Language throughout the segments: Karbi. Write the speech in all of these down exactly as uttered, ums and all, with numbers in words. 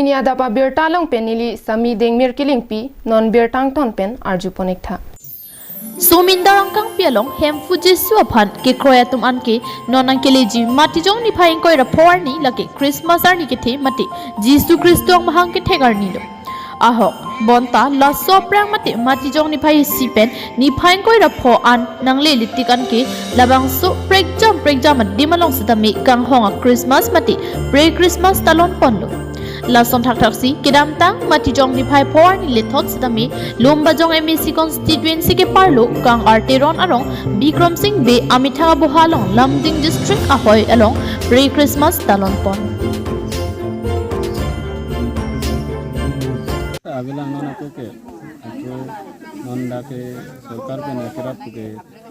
Pini adap abirta along pen neli Sami Dengmir Kilingpi, non birta angton pen arjupon-ik tha. Sominda Rongkangpi along Hemphu Jisu aphan kekroi atum anke non nangkeleji Matijong niphai ingkoi ra pho arni lake Christmas arni kethe mate Jisu Khristo angmahang kethek arni lo. Ahok, bonta laso aphrang mate Matijong niphai isi pen niphai ingkoi ra pho an nanglele tik anke labangso prekjam prekjam adim along setame kanghong a-Christmas mate pre-Christmas talon ponlo. Lason thakthaksi kedamtang Matijong niphai pho arni lethot setame Lumbajong M A C constituency keparlo Kangar Teron arong Bikram Sing Bey amethang aboha along Lumding district ahoi along pre-Christmas talon pon. Avelang non ako ke, ako non dak ke sorkar pen akirap ke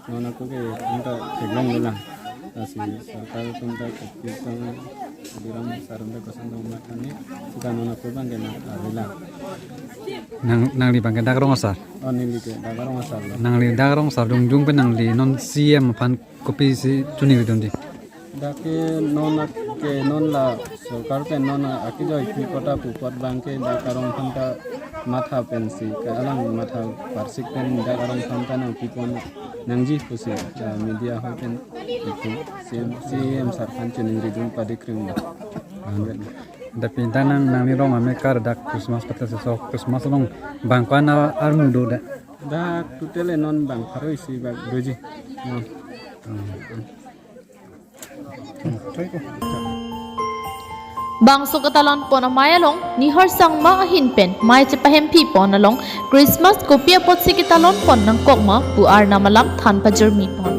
non ako ke anta theklonglelang. Lasi sorkar atum ta kopitang biram sarunda koson dong mat kami, sita non ako abang ke na avelang. Nang, nangli abang ke dak rong asar? Oh, neli ke dak rong asar lo. Nangli dak rong asar dungjung pen nangli non C M aphan kopisi choningridun di? Dak ke non ak-, ke non la sorkar pen non akejoi pi kota pu apot abang ke dak arong aphanta matha pensi, ke alang matha parsik pen dak arong aphanta nangpipon nangji pusi, eh, media ahoi pen ipu C M, C M sar aphan choningridun padi kring ba. Dak pinta nang, nangli rong amekar dak Christmas patta seso Christmas along bang ko-an armu do dak? Dak total non bang pharo isi bak doji. Hmm. Bangso katalon pon amei along Nihar Sangma ahin pen mei chepahemphi pon along Christmas kopi apotsi ketalon pon nangkok ma pu arnam alam than pajirmi pon.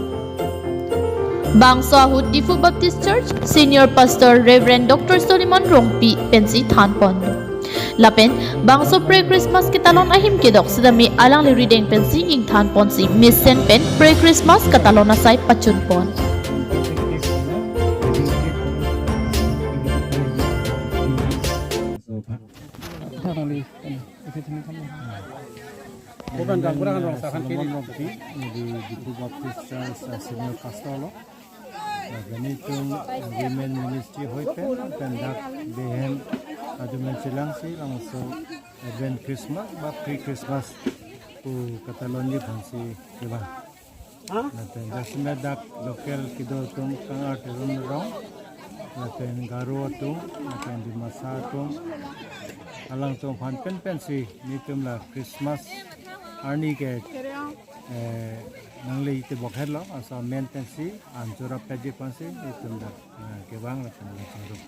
Bangso ahut Diphu Baptist Church Senior Pastor Reverend Doctor Soliman Rongpi pensi than pon. Lapen bangso pre-Christmas ketalon ahim kedok setame alangli rideng pensi ingthan ponsi mesen pen pre-Christmas katalon asai pachun pon. Bukan gangguran rong sakan kiri. Di Diphu Baptist Church, eh, Senior Pastor lo. Lapen itum Women Ministry ahoi pen, pen dak Bey hem adumen chelangsi labangso Advent Christmas ba pre-Christmas pu katalonji aphansi kevang. Lapen dak sime dak local kedo atum Kangar Teron arong, lapen Garo atum, lapen Dimasa atum, alangtum aphan penpensi nelitum la Christmas arni ke, eh, nangle ite bokherlo, aso amen pensi anchor apetji aphansi nelitum dak, eh, kevang lapen nangchingrum.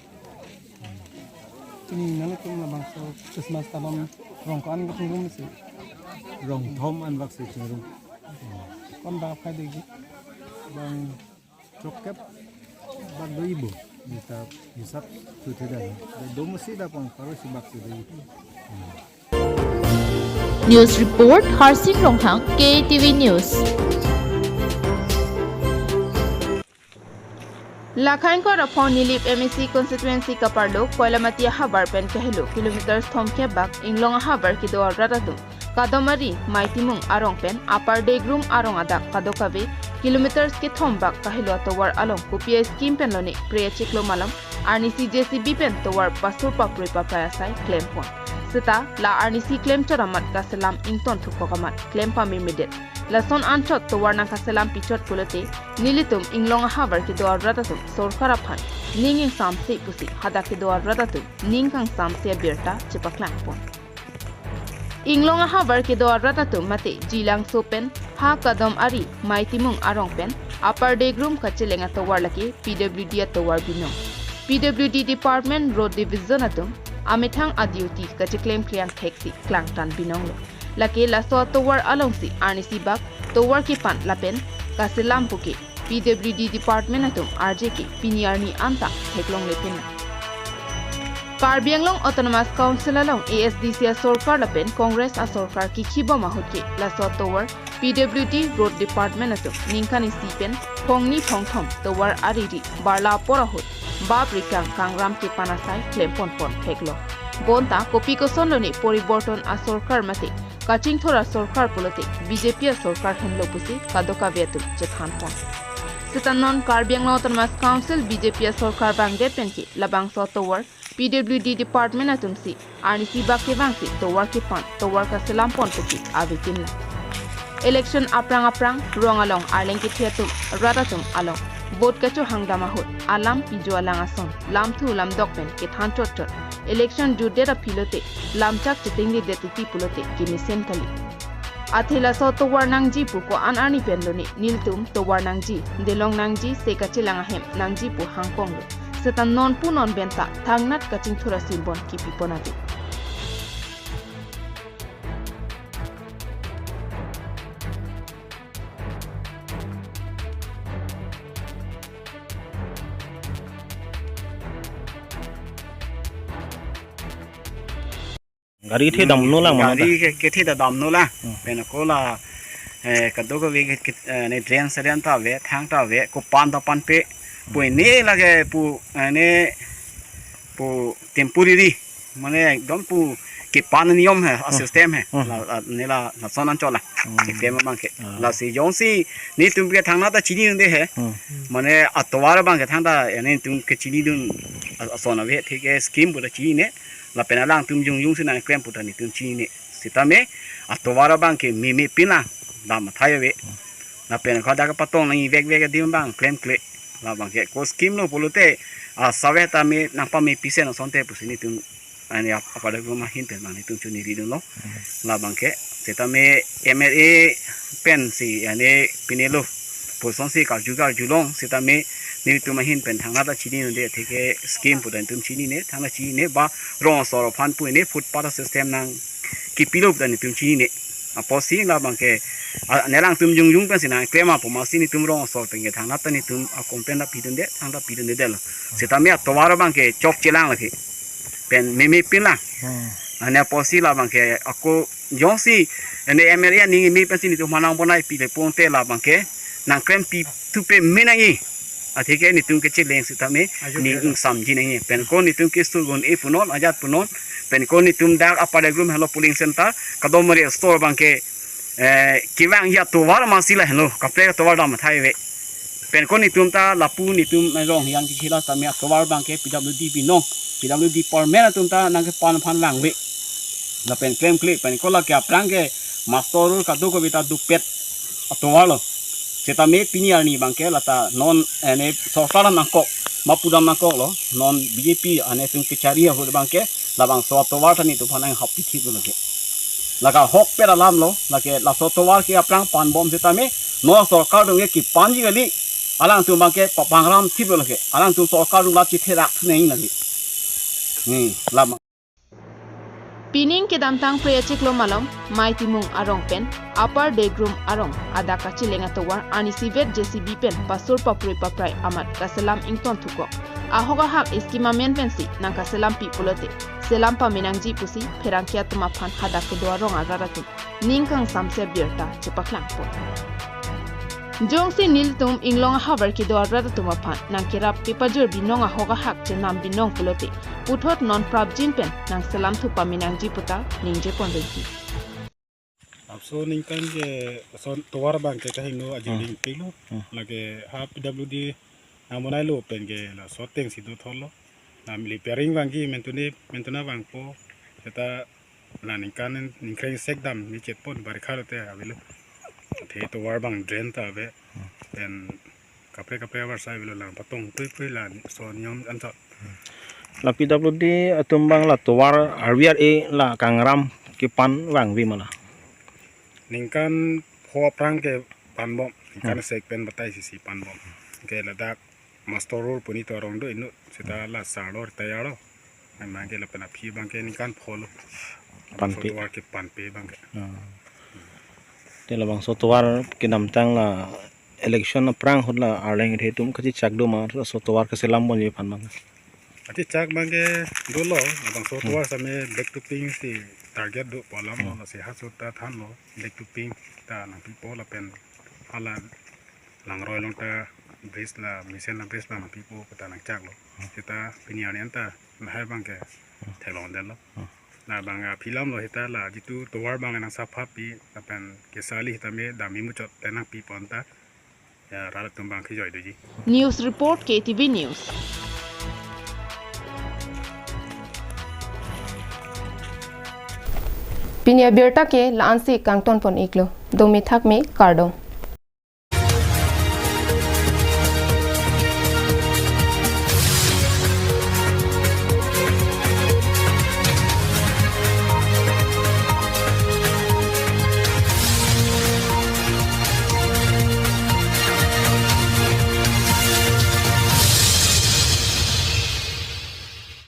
Pini nanglitum labangso Christmas talon rong ko-an kachingrum si? Rong thom an bak si chingrum. Ko-an bak aphai degi? Bang chokep bak do ibu. Neta hisap tu tidak. Do musi dak bang pharo isi bak si do ibu. News report, Harsing Ronghang, K T V News. Niphai ingkoi ra pho Nilip M A C constituency kaparlo Koilamati ahavar pen kahelo kilometers thomkep bak Inglong ahavar kedo arat atum Kadom Ari, Maitimung arong pen Upper Degrum arong adak kadokave kilometers kethom bak kahelo atovar along kopi a-scheme pen lone pre achiklo ma alam arnisi J C B pen tovar pasur paprui paprai asai klem pon. Seta la arnisi klem chot amat kaselam ington thukok amat klem pamemedet. Lason anchot tovar nangkaselam pichot pulote nelitum Inglong ahavar kedo arat atum sorkar aphan ning ingsamse pusi hadak kedo arat atum ning kangsamse abirta chepaklang pon. Inglong ahavar kedo arat atum mate Jilangso pen ha Kadom Ari, Maitimung arong pen Upper Degrum kacheleng atovar lake P W D atovar binong. P W D Department Road Division atum amethang a-duty kacheklem kliang theksi klangtan binonglo. Lake laso atovar alongsi arnisi bak tovar kepan lapen kaselam puke P W D Department atum arje ke pini arni anta theklongle pinang. Karbi Anglong Autonomous Council along A S D C asorkar lapen Congress asorkar kikhibom ahut ke laso atovar P W D Road Department atum ningkan isi pen phongni phongthom tovar ariri barla apor ahut bap rikang kangram kepan asai klem ponpon theklo. Bonta kopi koson lone poriborton asorkar mate kachingthur asorkar pulote B J P asorkar henlo pusi kadokave atum chethan pon. Seta non Karbi Anglong Autonomous Council B J P asorkar bangdet penke labangso atovar P W D department atumsi arnisi bak kevangsi tovar kepan, tovar kaselam pon pusi avepinlang. Election aphrang aphrang rong along arleng kethe atum, rat atum along vote kachohangdam ahut alam pijo alang ason lamthu lamdok pen kethan chotchot. Election jutdet aphi lote lamchak chetingledet titi pulote kemesen kali. Athe laso tovar nangji pu ko-an arni pen lone, nelitum tovar nangji, delong nangji, se kachelang ahem nangji pu hangponglo. Seta non pu non benta thangnat kachingthur asimbon kipipon ave. Gari kethe damno lang mana gari ta? Ke, kethe ta damno lang. Hmm. Pen ako la, eh, kadokave ke, ke, eh, ne drain seren ta ave, thang ta ave, kopan ta panpe. Pu ne lake pu, eh, ne pu temporary. Mane ekdom pu kepan niyom he, a Hmm. system he. Hmm. La, la, ne la, lason anchot la. Hmm. System abang ke. Ah. Lasi jongsi netum ke thangnat ta chinidunde he. Hmm. Mane atovar abang ke thangta, eh, netum ke chinidun a-, ason ave, thik ke scheme pu ta chinine. Lapen alangtum jongjong si nangklem pu ta netum chinine. Sitame atovar abang ke meme pinlang dam athai ave. Lapen ko dak patong nangji vekvek adim abang klemkle. Labang ke ko scheme lo pulote, ah, save tame nangpamepisen asonte pusi netum, ani ap-, apa dak ahin pen abang netum choniri dunlo. Labang ke sitame M L A pensi ani pinelo. Puson si karju karjulong sitame netum ahin pen thangnat ta chinidunde, thik ke scheme pu ta netum chinine, thangnat chinine, ba rong asor aphan pu ne footpath system nangkipilo pu ta netum chinine. Apotsi labang ke, ah, ne alangtum jongjong pensi nangklem apo masi netum rong asor pen ke thangnat ta netum akom pen ta pidunde, thang ta pidundedetlo. Sitame atovar abang ke chokche lang lake. Pen meme pinlang. Hmm. Ani apotsi labang ke ako jongsi, ene M L A aning imi pensi netum manang bonai pile pon te labang ke nangklem pithupe me nangji. Athe ke netum kecheleng sitame Ajok ning ajok. Ingsamji nangji. Pen ko netum ke student e punon, ajat punon. Pen ko netum dak Upper Laigrum helo polling center, kadomari store abang ke, eh, kevangji atovar masi la helo, kaprek atovar dam athai ave. Pen ko netum ta lapu netum rong yang kechila tame atovar abang ke P W D binong, P W D department atum ta nangkepan aphan vangve. Lapen klemkle, pen ko lake aphrang ke master roll kadokave ta dopet atovar lo. Sitame pini arni abang ke lata non, eh, ne sorkar nangkok, mapu dam nangkoklo, non B J P ane tum kechari ahut abang ke, labangso atovar ta netum aphan nanghap pithiplo lake. Lake ahokpet alam lo, lake laso atovar ke aphrang panbom sitame, non sorkar atum ke kepanji kali, alangtum abang ke papangram thiplo lake, alangtum sorkar atum la chitherak thu nangji lake. Hmm, lam. Pining kedamtang Phre achiklo malom, Mei Timung arong pen Upper Laigrum arong adak kacheleng atovar arnisi vet J C B pen pasur paprui paprai amat kaselam ington thukok. Ahok ahak scheme amen pensi nangkaselampi pulote selam pame nangji pusi pherangke atum aphan hadak kedo arong arat atum ning kangsamse birta chepaklangpo. Jongsi nelitum inglong ahavar kedo arat atum aphan nangkerap kepajor binong ahok ahak chenam binong pulote puthot non prapjin pen nangselam thu pame nangji puta ningje pon dengki. Apso ningkan ke son tovar abang ke kahingno ajo Hmm. ling pilo. Hmm. Lake ha P W D nang bonai lo pen ke laso atengsi do thorlo. Nang repairing abang ke mentune mentuna abang po. Seta la ningkan ningkreng sek dam ni chet pon barikha lote avelo. The tovar abang drain ta ave. Pen kaprek kaprek abar sai avelo lang patong pui pui la son yom anchot. La P W D atum abang la tovar R V R A la kangram kepan vangve mala. Ningkan pho aphrang ke panbom, ningkan Hmm. sek pen batai sisi panbom. Ke ladak master roll pu ni to arong do inut seta la sarlo retire lo. Memang ke lapen aphi abang ke ningkan pho lo. Panpe. Soto ke panpe abang ke. Hmm. Te labangso tovar kedamtang la election aphrang ahut la arleng kethe atum kachechak do ma, laso tovar kaselam ponji aphan abang. Kachechak abang ke dolo, labangso Hmm. tovar same back to pink si target do pu alam Hmm. lo, lasi ha sota thanlo, back to pink ta nangpipo lapen hala Langroi along ta bridge la, mesen la bridge abang nangpipo kata nangchaklo. Seta pini arni anta lahai abang ke theklongdetlo. Labang aphi alam lo seta la jitu tovar abang nangsaphap pi lapen kesali seta me dam imuchot te nangpipo anta. Ya, rat atum abang kejoi doji. News report, K T V News. Pini abirta ke la-ansi kangton pon iklo. Domi thakmi, kardom.